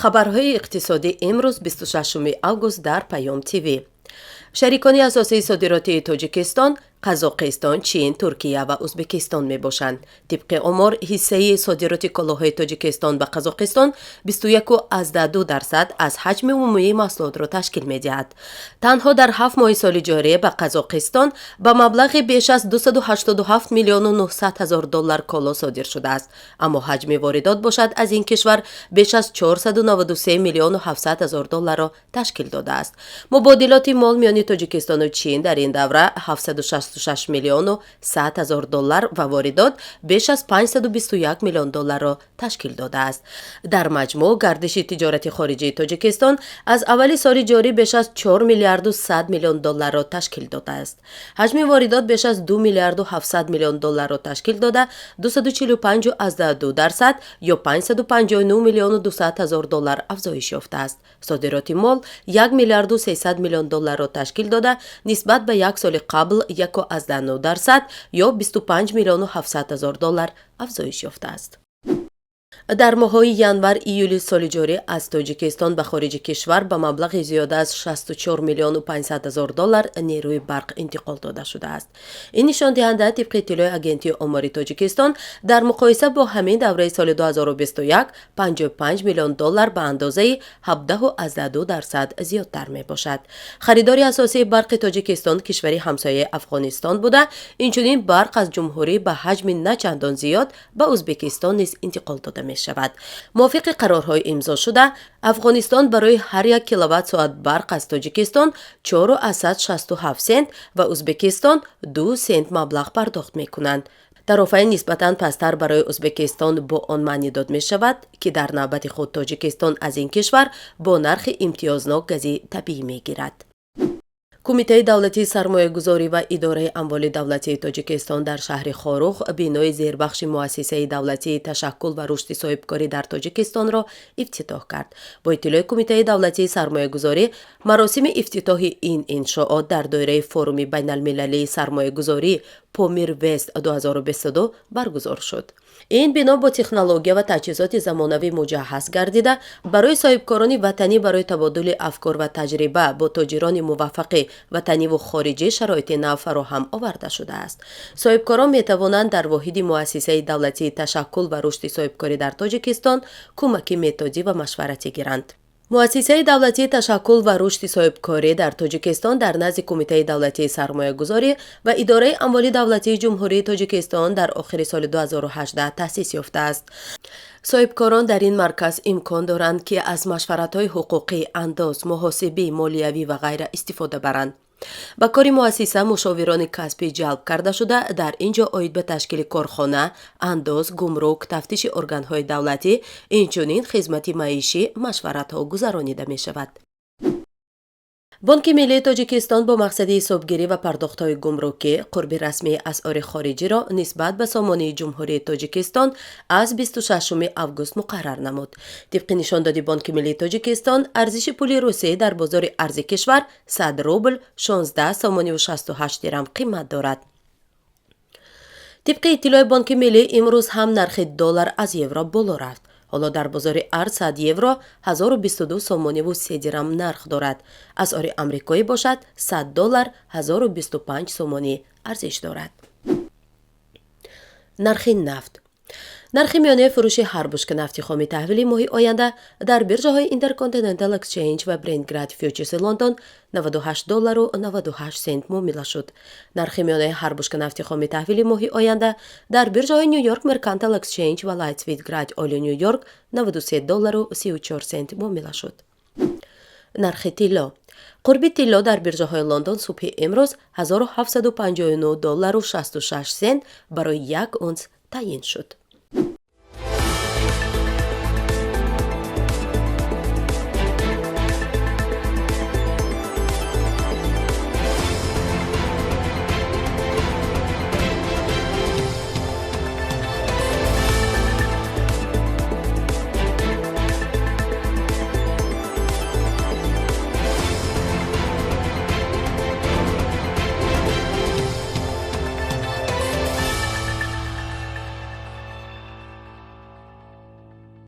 Хабарҳои иқтисодӣ имрӯз, 26 август, дар Паём ТВ. Шарикони асосии содиротии Тоҷикистон Қазоқистон, Чин, Туркия ва Ӯзбекистон мебошанд. Тибқи омор, ҳиссаи содироти колоҳои Тоҷикистон ба Қазоқистон 21,2% аз ҳаҷми умумии маҳсулотро ташкил медиҳад. Танҳо дар 7 моҳи соли ҷорӣ ба Қазоқистон ба маблағи беш аз 287 миллиону 900 ҳазор доллар коло содир шудааст, аммо ҳаҷми воридот бошад, аз ин кишвар беш аз 493 миллиону 700 ҳазор долларро ташкил додааст. Мубодилоти мол миёни Тоҷикистону Чин дар ин давра 766 миллиону 100 ҳазор доллар ва воридот беш аз 521 миллион долларро ташкил додааст. Дар маҷмӯъ, гардиши тиҷорати хориҷии Тоҷикистон аз аввали соли ҷорӣ беш аз 4 миллиарду 100 миллион долларро ташкил додааст. Ҳаҷми воридот беш аз 2 миллиарду 700 миллион долларро ташкил дода, 245,2% ё 559 миллиону 200 ҳазор доллар афзоиш ёфтааст. Содироти мол 1 миллиарду 300 миллион долларро ташкил дода, нисбат ба як соли қабл 1,9% ё 25 миллиону 700 ҳазор доллар афзоиш ёфтааст. Дар моҳҳои январ июли соли ҷорӣ аз Тоҷикистон ба хориҷи кишвар ба маблағи зиёда аз 64 миллиону 500 ҳазор доллар нерӯи барқ интиқол дода шудааст. Ин нишондиҳанда, тибқи иттилои Агентии омори Тоҷикистон, дар муқоиса бо ҳамин давраи соли 2021 55 миллион доллар, ба андозаи 17,2% зиёдтар мебошад. Харидори асосии барқи Тоҷикистон кишвари ҳамсояи Афғонистон буда, инчунин барқ аз ҷумҳурӣ ба ҳаҷми на чандон зиёд ба Ӯзбекистон низ интиқол дода мешавад. Мувофиқи қарорҳои имзошуда, Афғонистон барои ҳар як киловатт соат барқ аз Тоҷикистон 4,67 сент ва Ӯзбекистон 2 сент маблағ пардохт мекунанд. Тарофаи нисбатан пасттар барои Ӯзбекистон бо он маънидод мешавад, ки дар навбати худ Тоҷикистон аз ин кишвар бо нархи имтиёзнок гази табиӣ мегирад. Кумитаи давлатии сармоягузорӣ ва идораи амволи давлатии Тоҷикистон дар шаҳри Хоруғ бинои зербахши Муассисаи давлатии ташаккул ва рушди соҳибкорӣ дар Тоҷикистонро ифтитоҳ кард. Бо иттилои Кумитаи давлатии сармоягузорӣ, маросими ифтитоҳи ин иншоот дар доираи форуми байналмилалии сармоягузорӣ Помир Вест 2022 баргузор шуд. Ин бино бо технология ва таҷҳизоти замонавӣ муҷаҳҳаз гардида, барои соҳибкорони ватанӣ барои табодули афкор ва таҷриба бо тоҷирони муваффақи ватаниву хориҷӣ шароити нав фароҳам оварда шудааст. Соҳибкорон метавонанд дар воҳиди Муассисаи давлатии ташаккул ва рушди соҳибкорӣ дар Тоҷикистон кӯмаки методӣ ва машваратӣ гиранд. Муассисаи давлатии ташаккул ва рушди соҳибкорӣ дар Тоҷикистон дар назди Кумитаи давлатии сармоягузорӣ ва идораи амволи давлатии Ҷумҳурии Тоҷикистон дар охири соли 2018 таъсис ёфтааст. Соҳибкорон дар ин марказ имкон доранд, ки аз машваратҳои ҳуқуқӣ, андоз, муҳосибӣ, молиявӣ ва ғайра истифода баранд. Ба кори муассиса мушовирони касбӣ ҷалб карда шуда, дар ин ҷо оид ба ташкили корхона, андоз, гумрук, тафтиши органҳои давлатӣ, инчунин хизмати маишӣ машваратҳо гузаронида мешавад. Бонки миллии Тоҷикистон бо мақсади ҳисобгирӣ ва пардохтҳои гумрукӣ қурби расмии асъори хориҷиро нисбат ба сомонии Ҷумҳурии Тоҷикистон аз 26 август муқаррар намуд. Тибқи нишондоди Бонки миллии Тоҷикистон, арзиши пули Русия дар бозори арзи кишвар 100 рубл 16 сомониву 68 дирам қимат дорад. Тибқи иттилои Бонки миллӣ, имрӯз ҳам нархи доллар аз евро боло рафт. Ҳоло дар бозори арз 100 евро 1022 сомониву 3 дирам нарх дорад. Асъори амрикоӣ бошад, 100 доллар 1025 сомонӣ арзиш дорад. Нархи нафт. Нархи миёнаи фурӯши ҳар бушка нафти хоми таҳвили моҳи оянда дар биржаҳои Intercontinental Exchange ва Brent Grade Futures Лондон 98 доллару 98 сент муомила шуд. Нархи миёнаи ҳар бушка нафти хоми таҳвили моҳи оянда дар биржаҳои New York Mercantile Exchange ва Light Sweet Grade Oil Ню Йорк 93 доллару 34 сент муомила шуд. Нархи тилло. Қурби тилло дар биржаҳои Лондон субҳи имрӯз 1759 доллару 66 сент барои як унс таъйин шуд.